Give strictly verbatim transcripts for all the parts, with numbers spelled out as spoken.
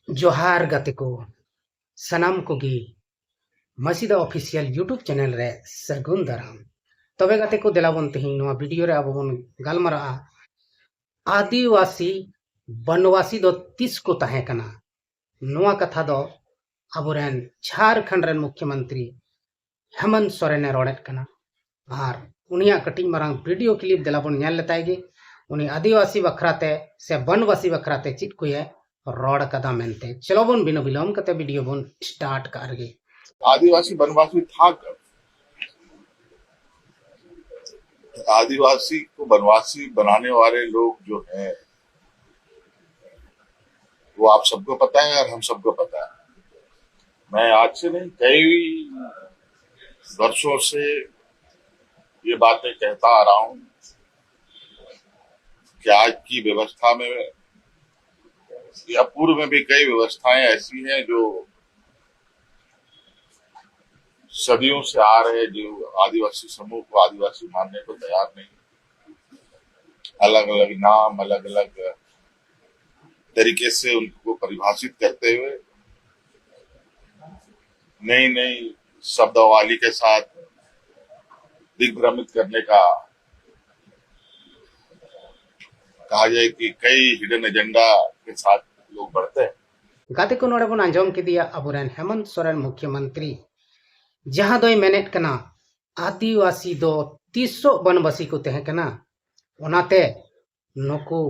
ᱡᱚᱦᱟᱨ ᱜᱟᱛᱮ ᱠᱚ, ᱥᱟᱱᱟᱢ ᱠᱚᱜᱮ ᱢᱟᱹᱥᱤᱫᱟ ᱚᱯᱷᱤᱥᱤᱭᱟᱞ YouTube ᱪᱮᱱᱮᱞ ᱨᱮ ᱥᱟᱹᱜᱩᱱ ᱫᱟᱨᱟᱢ᱾ ᱛᱚᱵᱮ ᱜᱟᱛᱮ ᱠᱚ, ᱫᱮᱞᱟ ᱵᱚᱱ ᱛᱮᱦᱮᱧ ᱱᱚᱣᱟ ᱵᱷᱤᱰᱤᱭᱳ ᱨᱮ ᱟᱵᱚ ᱵᱚᱱ ᱜᱟᱞᱢᱟᱨᱟᱜᱼᱟ, ᱟᱹᱫᱤᱵᱟᱹᱥᱤ ᱵᱟᱱᱣᱟᱥᱤ ᱫᱚ ᱛᱤᱥ ᱠᱚ ᱛᱟᱦᱮᱸ ᱠᱟᱱᱟ? ᱱᱚᱣᱟ ᱠᱟᱛᱷᱟ ᱫᱚ ᱟᱵᱚᱨᱮᱱ ᱡᱷᱟᱲᱠᱷᱚᱸᱰ ᱨᱮᱱ ᱢᱩᱠᱷᱭᱚᱢᱚᱱᱛᱨᱤ ᱦᱮᱢᱚᱱᱛ ᱥᱚᱨᱮᱱᱮ ᱨᱚᱲᱮᱫ ᱠᱟᱱᱟ᱾ ᱟᱨ ᱩᱱᱤᱭᱟᱜ ᱠᱟᱹᱴᱤᱡ ᱢᱟᱨᱟᱝ ᱵᱷᱤᱰᱤᱭᱳ ᱠᱞᱤᱯ ᱫᱮᱞᱟ ᱵᱚᱱ ᱧᱮᱞ ᱞᱮᱛᱟᱭ ᱜᱮ, ᱩᱱᱤ ᱟᱹᱫᱤᱵᱟᱹᱥᱤ ᱵᱟᱠᱷᱨᱟᱛᱮ ᱥᱮ ᱵᱟᱱᱣᱟᱥᱤ ᱵᱟᱠᱷᱨᱟᱛᱮ ᱪᱮᱫ ᱠᱚᱭᱮ ᱨᱚᱲ ᱠᱟᱫᱟ ᱢᱮᱱᱛᱮ᱾ ᱪᱚᱞᱚ ᱵᱚᱱ ᱵᱤᱱᱟᱹ ᱵᱤᱞᱚᱢ ᱠᱟᱛᱮ ᱵᱷᱤᱰᱤᱭᱳ ᱵᱚᱱ ᱥᱴᱟᱨᱴ ᱠᱟᱜ ᱨᱮᱜᱮ᱾ आदिवासी बनवासी था कब? आदिवासी को बनवासी बनाने वाले लोग जो हैं, वो आप सबको पता है और हम सबको पता है। मैं आज से नहीं, कई वर्षों से ये बातें कहता आ रहा हूं कि आज की व्यवस्था में या पूर्व में भी कई व्यवस्थाएं ऐसी हैं जो सदियों से आ रहे, जो आदिवासी समूह को आदिवासी मानने को तैयार नहीं, अलग अलग नाम, अलग अलग तरीके से उनको परिभाषित करते हुए नई नई शब्दावली के साथ दिग्भ्रमित करने का, कहा जाए कि कई हिडन एजेंडा के साथ लोग बढ़ते हैं। ᱜᱟᱛᱮ ᱠᱚ, ᱱᱚᱰᱮ ᱵᱚᱱ ᱟᱸᱡᱚᱢ ᱠᱮᱫᱮᱭᱟ ᱟᱵᱚᱨᱮᱱ ᱦᱮᱢᱚᱱᱛ ᱥᱚᱨᱮᱱ ᱢᱩᱠᱷᱭᱚᱢᱚᱱᱛᱨᱤ, ᱡᱟᱦᱟᱸ ᱫᱚᱭ ᱢᱮᱱᱮᱫ ᱠᱟᱱᱟ ᱟᱹᱫᱤᱵᱟᱹᱥᱤ ᱫᱚ ᱛᱤᱥᱚᱜ ᱵᱟᱱᱵᱟᱹᱥᱤ ᱠᱚ ᱛᱟᱦᱮᱸ ᱠᱟᱱᱟ᱾ ᱚᱱᱟᱛᱮ ᱱᱩᱠᱩ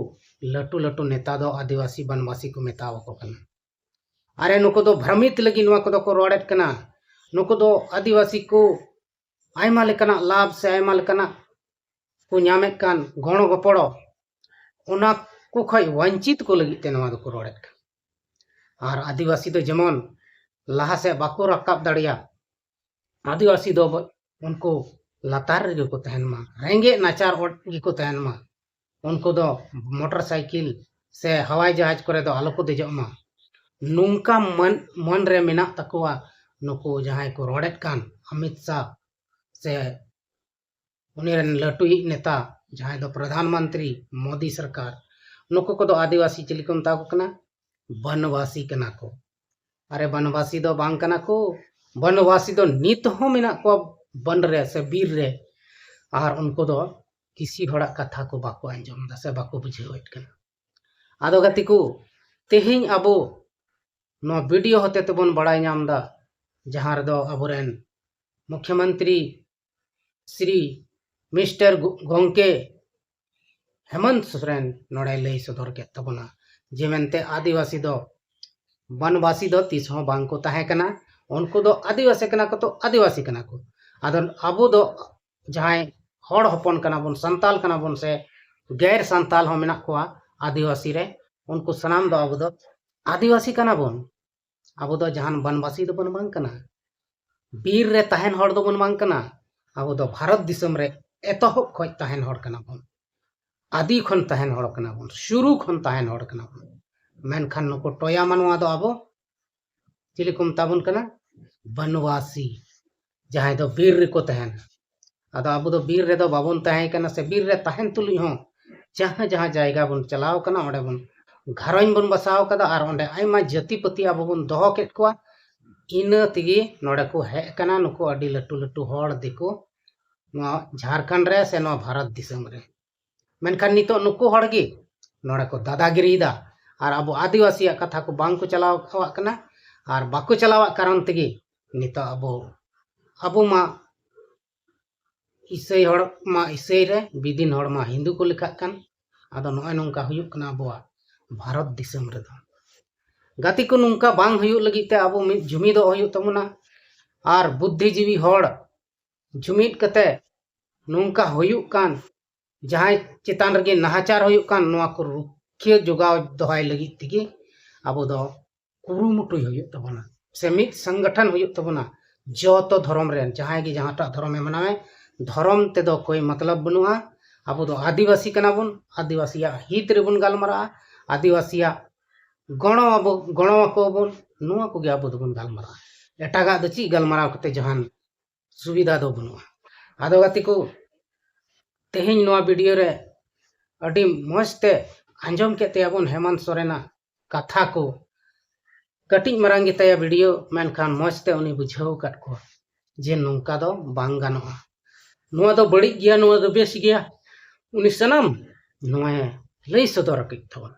ᱞᱟᱹᱴᱩ ᱞᱟᱹᱴᱩ ᱱᱮᱛᱟ ᱫᱚ ᱟᱹᱫᱤᱵᱟᱹᱥᱤ ᱵᱟᱱᱵᱟᱹᱥᱤ ᱠᱚ ᱢᱮᱛᱟᱣ ᱟᱠᱚ ᱠᱟᱱᱟ᱾ ᱟᱨᱮ, ᱱᱩᱠᱩ ᱫᱚ ᱵᱷᱨᱚᱢᱤᱛ ᱞᱟᱹᱜᱤᱫ ᱱᱚᱣᱟ ᱠᱚᱫᱚ ᱠᱚ ᱨᱚᱲᱮᱫ ᱠᱟᱱᱟ᱾ ᱱᱩᱠᱩ ᱫᱚ ᱟᱹᱫᱤᱵᱟᱹᱥᱤ ᱠᱚ ᱟᱭᱢᱟ ᱞᱮᱠᱟᱱᱟᱜ ᱞᱟᱵᱷ ᱥᱮ ᱟᱭᱢᱟ ᱞᱮᱠᱟᱱᱟᱜ ᱠᱚ ᱧᱟᱢᱮᱫ ᱠᱟᱱ ᱜᱚᱲᱚ ᱜᱚᱯᱚᱲᱚ, ᱚᱱᱟ ᱠᱚ ᱠᱷᱚᱡ ᱣᱟᱧᱪᱤᱛ ᱠᱚ ᱞᱟᱹᱜᱤᱫ ᱛᱮ ᱱᱚᱣᱟ ᱫᱚᱠᱚ ᱨᱚᱲᱮᱫ ᱠᱟᱱᱟ᱾ ᱟᱨ ᱟᱹᱫᱤᱵᱟᱹᱥᱤ ᱫᱚ ᱡᱮᱢᱚᱱ ᱞᱟᱦᱟ ᱥᱮᱫ ᱵᱟᱠᱚ ᱨᱟᱠᱟᱵ ᱫᱟᱲᱮᱭᱟᱜ, ᱟᱹᱫᱤᱵᱟᱹᱥᱤ ᱫᱚ ᱩᱱᱠᱩ ᱞᱟᱛᱟᱨ ᱨᱮᱜᱮ ᱠᱚ ᱛᱟᱦᱮᱱ ᱢᱟ, ᱨᱮᱸᱜᱮᱡ ᱱᱟᱪᱟᱨ ᱚᱲ ᱜᱮᱠᱚ ᱛᱟᱦᱮᱱ ᱢᱟ, ᱩᱱᱠᱩ ᱫᱚ ᱢᱚᱴᱚᱨ ᱥᱟᱭᱠᱮᱞ ᱥᱮ ᱦᱟᱣᱟᱭ ᱡᱟᱦᱟᱡᱽ ᱠᱚᱨᱮ ᱫᱚ ᱟᱞᱚ ᱠᱚ ᱫᱮᱡᱚᱜ ᱢᱟ᱾ ᱱᱚᱝᱠᱟ ᱢᱚᱱ, ᱢᱚᱱ ᱨᱮ ᱢᱮᱱᱟᱜ ᱛᱟᱠᱚᱣᱟ ᱱᱩᱠᱩ ᱡᱟᱦᱟᱸᱭ ᱠᱚ ᱨᱚᱲᱮᱫ ᱠᱟᱱ ᱚᱢᱤᱛ ᱥᱟᱦ ᱥᱮ ᱩᱱᱤ ᱨᱮᱱ ᱞᱟᱹᱴᱩᱭᱤᱡ ᱱᱮᱛᱟ ᱡᱟᱦᱟᱸᱭ ᱫᱚ ᱯᱨᱚᱫᱷᱟᱱ ᱢᱚᱱᱛᱨᱤ ᱢᱳᱫᱤ ᱥᱚᱨᱠᱟᱨ, ᱱᱩᱠᱩ ᱠᱚᱫᱚ ᱟᱹᱫᱤᱵᱟᱹᱥᱤ ᱪᱤᱞᱤ ᱠᱚ ᱢᱮᱛᱟ ᱠᱚ ᱠᱟᱱᱟ? ᱵᱚᱱᱵᱟᱥᱤ ᱠᱟᱱᱟ ᱠᱚ᱾ ᱟᱨᱮ, ᱵᱚᱱᱵᱟᱥᱤ ᱫᱚ ᱵᱟᱝ ᱠᱟᱱᱟ ᱠᱚ᱾ ᱵᱚᱱᱵᱟᱥᱤ ᱫᱚ ᱱᱤᱛ ᱦᱚᱸ ᱢᱮᱱᱟᱜ ᱠᱚᱣᱟ ᱵᱚᱱ ᱨᱮ ᱥᱮ ᱵᱤᱨ ᱨᱮ, ᱟᱨ ᱩᱱᱠᱩ ᱫᱚ ᱠᱤᱥᱤ ᱦᱚᱲᱟᱜ ᱠᱟᱛᱷᱟ ᱠᱚ ᱵᱟᱠᱚ ᱟᱸᱡᱚᱢ ᱮᱫᱟ ᱥᱮ ᱵᱟᱠᱚ ᱵᱩᱡᱷᱟᱹᱣᱮᱫ ᱠᱟᱱᱟ᱾ ᱟᱫᱚ ᱜᱟᱛᱮ ᱠᱚ, ᱛᱮᱦᱮᱧ ᱟᱵᱚ ᱱᱚᱣᱟ ᱵᱷᱤᱰᱤᱭᱳ ᱦᱚᱛᱮ ᱛᱮᱵᱚᱱ ᱵᱟᱲᱟᱭ ᱧᱟᱢ ᱮᱫᱟ, ᱡᱟᱦᱟᱸ ᱨᱮᱫᱚ ᱟᱵᱚᱨᱮᱱ ᱢᱩᱠᱷᱭᱚᱢᱚᱱᱛᱨᱤ ᱥᱨᱤ ᱢᱤᱥᱴᱟᱨ ᱜᱚ-, ᱜᱚᱝᱠᱮ ᱦᱮᱢᱚᱱᱛ ᱥᱚᱨᱮᱱ ᱱᱚᱰᱮ ᱞᱟᱹᱭ ᱥᱚᱫᱚᱨ ᱠᱮᱫ ᱛᱟᱵᱚᱱᱟ ᱡᱮ ᱢᱮᱱᱛᱮ ᱟᱹᱫᱤᱵᱟᱹᱥᱤ ᱫᱚ, ᱵᱚᱱᱵᱟᱥᱤ ᱫᱚ ᱛᱤᱥ ᱦᱚᱸ ᱵᱟᱝ ᱠᱚ ᱛᱟᱦᱮᱸ ᱠᱟᱱᱟ᱾ ᱩᱱᱠᱩ ᱫᱚ ᱟᱹᱫᱤᱵᱟᱹᱥᱤ ᱠᱟᱱᱟ ᱠᱚ, ᱛᱚ ᱟᱹᱫᱤᱵᱟᱹᱥᱤ ᱠᱟᱱᱟ ᱠᱚ᱾ ᱟᱫᱚ ᱟᱵᱚ ᱫᱚ ᱡᱟᱦᱟᱸᱭ ᱦᱚᱲ ᱦᱚᱯᱚᱱ ᱠᱟᱱᱟ ᱵᱚᱱ, ᱥᱟᱱᱛᱟᱞ ᱠᱟᱱᱟ ᱵᱚᱱ ᱥᱮ ᱜᱮᱨ ᱥᱟᱱᱛᱟᱞ ᱦᱚᱸ ᱢᱮᱱᱟᱜ ᱠᱚᱣᱟ ᱟᱹᱫᱤᱵᱟᱹᱥᱤ ᱨᱮ, ᱩᱱᱠᱩ ᱥᱟᱱᱟᱢ ᱫᱚ ᱟᱵᱚ ᱫᱚ ᱟᱹᱫᱤᱵᱟᱹᱥᱤ ᱠᱟᱱᱟ ᱵᱚᱱ᱾ ᱟᱵᱚ ᱫᱚ ᱡᱟᱦᱟᱱ ᱵᱚᱱᱵᱟᱥᱤ ᱫᱚᱵᱚᱱ ᱵᱟᱝ ᱠᱟᱱᱟ᱾ ᱵᱤᱨ ᱨᱮ ᱛᱟᱦᱮᱱ ᱦᱚᱲ ᱫᱚᱵᱚᱱ ᱵᱟᱝ ᱠᱟᱱᱟ᱾ ᱟᱵᱚ ᱫᱚ ᱵᱷᱟᱨᱚᱛ ᱫᱤᱥᱚᱢ ᱨᱮ ᱮᱛᱚᱦᱚᱵ ᱠᱷᱚᱱ ᱛᱟᱦᱮᱱ ᱦᱚᱲ ᱠᱟᱱᱟ ᱵᱚᱱ᱾ ᱟᱹᱫᱤ ᱠᱷᱚᱱ ᱛᱟᱦᱮᱱ ᱦᱚᱲ ᱠᱟᱱᱟ ᱵᱚᱱ, ᱥᱩᱨᱩ ᱠᱷᱚᱱ ᱛᱟᱦᱮᱱ ᱦᱚᱲ ᱠᱟᱱᱟ ᱵᱚᱱ᱾ ᱢᱮᱱᱠᱷᱟᱱ ᱱᱩᱠᱩ ᱴᱚᱭᱟ ᱢᱟᱱᱣᱟ ᱫᱚ ᱟᱵᱚ ᱪᱤᱞᱤ ᱠᱚ ᱢᱮᱛᱟ ᱵᱚᱱ ᱠᱟᱱᱟ? ᱵᱚᱱᱵᱟᱥᱤ, ᱡᱟᱦᱟᱸᱭ ᱫᱚ ᱵᱤᱨ ᱨᱮᱠᱚ ᱛᱟᱦᱮᱱᱟ᱾ ᱟᱫᱚ ᱟᱵᱚ ᱫᱚ ᱵᱤᱨ ᱨᱮᱫᱚ ᱵᱟᱵᱚᱱ ᱛᱟᱦᱮᱸ ᱠᱟᱱᱟ ᱥᱮ ᱵᱤᱨ ᱨᱮ ᱛᱟᱦᱮᱱ ᱛᱩᱞᱩᱡ ᱦᱚᱸ ᱡᱟᱦᱟᱸ ᱡᱟᱦᱟᱸ ᱡᱟᱭᱜᱟ ᱵᱚᱱ ᱪᱟᱞᱟᱣ ᱠᱟᱱᱟ, ᱚᱸᱰᱮ ᱵᱚᱱ ᱜᱷᱟᱨᱚᱸᱡᱽ ᱵᱚᱱ ᱵᱟᱥᱟᱣ ᱠᱟᱫᱟ ᱟᱨ ᱚᱸᱰᱮ ᱟᱭᱢᱟ ᱡᱟᱹᱛᱤ ᱯᱟᱹᱛᱤ ᱟᱵᱚ ᱵᱚᱱ ᱫᱚᱦᱚ ᱠᱮᱫ ᱠᱚᱣᱟ᱾ ᱤᱱᱟᱹ ᱛᱮᱜᱮ ᱱᱚᱰᱮ ᱠᱚ ᱦᱮᱡ ᱟᱠᱟᱱᱟ ᱱᱩᱠᱩ ᱟᱹᱰᱤ ᱞᱟᱹᱴᱩ ᱞᱟᱹᱴᱩ ᱦᱚᱲ ᱫᱤᱠᱩ ᱱᱚᱣᱟ ᱡᱷᱟᱲᱠᱷᱚᱸᱰ ᱨᱮ ᱥᱮ ᱱᱚᱣᱟ ᱵᱷᱟᱨᱚᱛ ᱫᱤᱥᱚᱢ ᱨᱮ᱾ ᱢᱮᱱᱠᱷᱟᱱ ᱱᱤᱛᱚᱜ ᱱᱩᱠᱩ ᱦᱚᱲ ᱜᱮ ᱱᱚᱰᱮ ᱠᱚ ᱫᱟᱫᱟᱜᱤᱨᱤᱭᱮᱫᱟ ᱟᱨ ᱟᱵᱚ ᱟᱹᱫᱤᱵᱟᱹᱥᱤᱭᱟᱜ ᱠᱟᱛᱷᱟ ᱠᱚ ᱵᱟᱝ ᱠᱚ ᱪᱟᱞᱟᱣ ᱟᱠᱟᱫ ᱠᱟᱱᱟ᱾ ᱟᱨ ᱵᱟᱠᱚ ᱪᱟᱞᱟᱣᱟᱜ ᱠᱟᱨᱚᱱ ᱛᱮᱜᱮ ᱱᱤᱛᱚᱜ ᱟᱵᱚ, ᱟᱵᱚ ᱢᱟ ᱤᱥᱟᱹᱭ ᱦᱚᱲ ᱢᱟ ᱤᱥᱟᱹᱭ ᱨᱮ, ᱵᱤᱫᱤᱱ ᱦᱚᱲ ᱢᱟ ᱦᱤᱱᱫᱩ ᱠᱚ ᱞᱮᱠᱷᱟᱜ ᱠᱟᱱ᱾ ᱟᱫᱚ ᱱᱚᱜᱼᱚᱭ ᱱᱚᱝᱠᱟ ᱦᱩᱭᱩᱜ ᱠᱟᱱᱟ ᱟᱵᱚᱣᱟᱜ ᱵᱷᱟᱨᱚᱛ ᱫᱤᱥᱚᱢ ᱨᱮᱫᱚ᱾ ᱜᱟᱛᱮ ᱠᱚ, ᱱᱚᱝᱠᱟ ᱵᱟᱝ ᱦᱩᱭᱩᱜ ᱞᱟᱹᱜᱤᱫ ᱛᱮ ᱟᱵᱚ ᱢᱤᱫ ᱡᱩᱢᱤᱫᱚᱜ ᱦᱩᱭᱩᱜ ᱛᱟᱵᱚᱱᱟ ᱟᱨ ᱵᱩᱫᱽᱫᱷᱤᱡᱤᱵᱤ ᱦᱚᱲ ᱡᱩᱢᱤᱫ ᱠᱟᱛᱮ ᱱᱚᱝᱠᱟ ᱦᱩᱭᱩᱜ ᱠᱟᱱ, ᱡᱟᱦᱟᱸᱭ ᱪᱮᱛᱟᱱ ᱨᱮᱜᱮ ᱱᱟᱦᱟᱪᱟᱨ ᱦᱩᱭᱩᱜ ᱠᱟᱱ, ᱱᱚᱣᱟ ᱠᱚ ᱨᱩᱠᱷᱤᱭᱟᱹ ᱡᱚᱜᱟᱣ ᱫᱚᱦᱚᱭ ᱞᱟᱹᱜᱤᱫ ᱛᱮᱜᱮ ᱟᱵᱚ ᱫᱚ ᱠᱩᱨᱩᱢᱩᱴᱩᱭ ᱦᱩᱭᱩᱜ ᱛᱟᱵᱚᱱᱟ ᱥᱮ ᱢᱤᱫ ᱥᱚᱝᱜᱚᱴᱷᱚᱱ ᱦᱩᱭᱩᱜ ᱛᱟᱵᱚᱱᱟ᱾ ᱡᱚᱛᱚ ᱫᱷᱚᱨᱚᱢ ᱨᱮᱱ ᱡᱟᱦᱟᱸᱭ ᱜᱮ ᱡᱟᱦᱟᱸᱴᱟᱜ ᱫᱷᱚᱨᱚᱢᱮ ᱢᱟᱱᱟᱣᱮ, ᱫᱷᱚᱨᱚᱢ ᱛᱮᱫᱚ ᱠᱳᱭ ᱢᱚᱛᱞᱚᱵ ᱵᱟᱹᱱᱩᱜᱼᱟ᱾ ᱟᱵᱚ ᱫᱚ ᱟᱹᱫᱤᱵᱟᱹᱥᱤ ᱠᱟᱱᱟ ᱵᱚᱱ, ᱟᱹᱫᱤᱵᱟᱹᱥᱤᱭᱟᱜ ᱦᱤᱛ ᱨᱮᱵᱚᱱ ᱜᱟᱞᱢᱟᱨᱟᱜᱼᱟ, ᱟᱹᱫᱤᱵᱟᱹᱥᱤᱭᱟᱜ ᱜᱚᱲᱚ ᱟᱵᱚ, ᱜᱚᱲᱚ ᱟᱠᱚ ᱵᱚᱱ, ᱱᱚᱣᱟ ᱠᱚᱜᱮ ᱟᱵᱚ ᱫᱚᱵᱚᱱ ᱜᱟᱞᱢᱟᱨᱟᱜᱼᱟ᱾ ᱮᱴᱟᱜᱟᱜ ᱫᱚ ᱪᱮᱫ ᱜᱟᱞᱢᱟᱨᱟᱣ ᱠᱟᱛᱮ ᱡᱟᱦᱟᱱ ᱥᱩᱵᱤᱫᱷᱟ ᱫᱚ ᱵᱟᱹᱱᱩᱜᱼᱟ᱾ ᱟᱫᱚ ᱜᱟᱛᱮ ᱠᱚ, ᱛᱮᱦᱮᱧ ᱱᱚᱣᱟ ᱵᱷᱤᱰᱤᱭᱳ ᱨᱮ ᱟᱹᱰᱤ ᱢᱚᱡᱽ ᱛᱮ ᱟᱸᱡᱚᱢ ᱠᱮᱫ ᱛᱟᱭᱟᱵᱚᱱ ᱦᱮᱢᱚᱱᱛ ᱥᱚᱨᱮᱱᱟᱜ ᱠᱟᱛᱷᱟ ᱠᱚ, ᱠᱟᱹᱴᱤᱡ ᱢᱟᱨᱟᱝ ᱜᱮᱛᱟᱭᱟ ᱵᱷᱤᱰᱤᱭᱳ, ᱢᱮᱱᱠᱷᱟᱱ ᱢᱚᱡᱽ ᱛᱮ ᱩᱱᱤ ᱵᱩᱡᱷᱟᱹᱣ ᱟᱠᱟᱫ ᱠᱚᱣᱟ ᱡᱮ ᱱᱚᱝᱠᱟ ᱫᱚ ᱵᱟᱝ ᱜᱟᱱᱚᱜᱼᱟ, ᱱᱚᱣᱟ ᱫᱚ ᱵᱟᱹᱲᱤᱡ ᱜᱮᱭᱟ, ᱱᱚᱣᱟ ᱫᱚ ᱵᱮᱥ ᱜᱮᱭᱟ᱾ ᱩᱱᱤ ᱥᱟᱱᱟᱢ ᱱᱚᱣᱟᱭ ᱞᱟᱹᱭ ᱥᱚᱫᱚᱨ ᱟᱠᱟᱫ ᱛᱟᱵᱚᱱᱟ᱾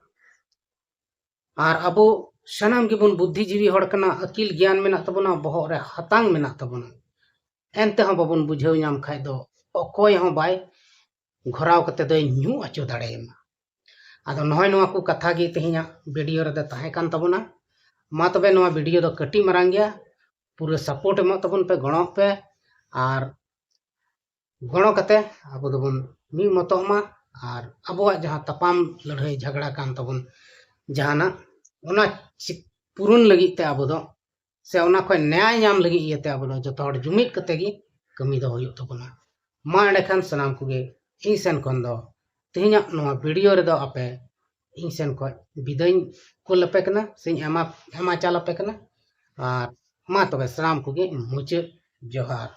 ᱟᱨ ᱟᱵᱚ ᱥᱟᱱᱟᱢ ᱜᱮᱵᱚᱱ ᱵᱩᱫᱽᱫᱷᱤᱡᱤᱵᱤ ᱦᱚᱲ ᱠᱟᱱᱟ, ᱟᱹᱠᱤᱞ ᱜᱮᱭᱟᱱ ᱢᱮᱱᱟᱜ ᱛᱟᱵᱚᱱᱟ, ᱵᱚᱦᱚᱜ ᱨᱮ ᱦᱟᱛᱟᱝ ᱢᱮᱱᱟᱜ ᱛᱟᱵᱚᱱᱟ, ᱮᱱᱛᱮ ᱦᱚᱸ ᱵᱟᱵᱚᱱ ᱵᱩᱡᱷᱟᱹᱣ ᱧᱟᱢ ᱠᱷᱟᱡ ᱫᱚ ᱚᱠᱚᱭ ᱦᱚᱸ ᱵᱟᱭ ᱜᱷᱚᱨᱟᱣ ᱠᱟᱛᱮ ᱫᱚᱭ ᱧᱩ ᱦᱚᱪᱚ ᱫᱟᱲᱮᱭᱟᱢᱟ᱾ ᱟᱫᱚ ᱱᱚᱜᱼᱚᱭ ᱱᱚᱣᱟ ᱠᱚ ᱠᱟᱛᱷᱟ ᱜᱮ ᱛᱮᱦᱮᱧᱟᱜ ᱵᱷᱤᱰᱤᱭᱳ ᱨᱮᱫᱚ ᱛᱟᱦᱮᱸ ᱠᱟᱱ ᱛᱟᱵᱚᱱᱟ᱾ ᱢᱟ ᱛᱚᱵᱮ ᱱᱚᱣᱟ ᱵᱷᱤᱰᱤᱭᱳ ᱫᱚ ᱠᱟᱹᱴᱤᱡ ᱢᱟᱨᱟᱝ ᱜᱮᱭᱟ, ᱯᱩᱨᱟᱹ ᱥᱟᱯᱳᱨᱴ ᱮᱢᱚᱜ ᱛᱟᱵᱚᱱ ᱯᱮ, ᱜᱚᱲᱚᱜ ᱯᱮ, ᱟᱨ ᱜᱚᱲᱚ ᱠᱟᱛᱮ ᱟᱵᱚ ᱫᱚᱵᱚᱱ ᱢᱤᱫ ᱢᱚᱛᱚᱜ ᱢᱟ᱾ ᱟᱨ ᱟᱵᱚᱣᱟᱜ ᱡᱟᱦᱟᱸ ᱛᱟᱯᱟᱢ ᱞᱟᱹᱲᱦᱟᱹᱭ ᱡᱷᱟᱜᱽᱲᱟ ᱠᱟᱱ ᱛᱟᱵᱚᱱ ᱡᱟᱦᱟᱱᱟᱜ, ᱚᱱᱟ ᱪᱤ- ᱯᱩᱨᱩᱱ ᱞᱟᱹᱜᱤᱫ ᱛᱮ ᱟᱵᱚ ᱫᱚ, ᱥᱮ ᱚᱱᱟ ᱠᱷᱚᱱ ᱱᱮᱭᱟᱭ ᱧᱟᱢ ᱞᱟᱹᱜᱤᱫ ᱤᱭᱟᱹᱛᱮ ᱟᱵᱚ ᱫᱚ ᱡᱚᱛᱚ ᱦᱚᱲ ᱡᱩᱢᱤᱫ ᱠᱟᱛᱮ ᱜᱮ ᱠᱟᱹᱢᱤ ᱫᱚ ᱦᱩᱭᱩᱜ ᱛᱟᱵᱚᱱᱟ᱾ ᱢᱟ ᱮᱸᱰᱮᱠᱷᱟᱱ ᱥᱟᱱᱟᱢ ᱠᱚᱜᱮ ᱤᱧ ᱥᱮᱱ ᱠᱷᱚᱱ ᱫᱚ ᱛᱮᱦᱮᱧᱟᱜ ᱱᱚᱣᱟ ᱵᱷᱤᱰᱤᱭᱳ ᱨᱮᱫᱚ ᱟᱯᱮ ᱤᱧ ᱥᱮᱱ ᱠᱷᱚᱱ ᱵᱤᱫᱟᱹᱭ ᱠᱩᱞ ᱟᱯᱮ ᱠᱟᱱᱟ, ᱥᱮᱧ ᱮᱢᱟ ᱮᱢᱟ ᱪᱟᱞ ᱟᱯᱮ ᱠᱟᱱᱟ᱾ ᱟᱨ ᱢᱟ ᱛᱚᱵᱮ ᱥᱟᱱᱟᱢ ᱠᱚᱜᱮ ᱢᱩᱪᱟᱹᱫ ᱡᱚᱦᱟᱨ᱾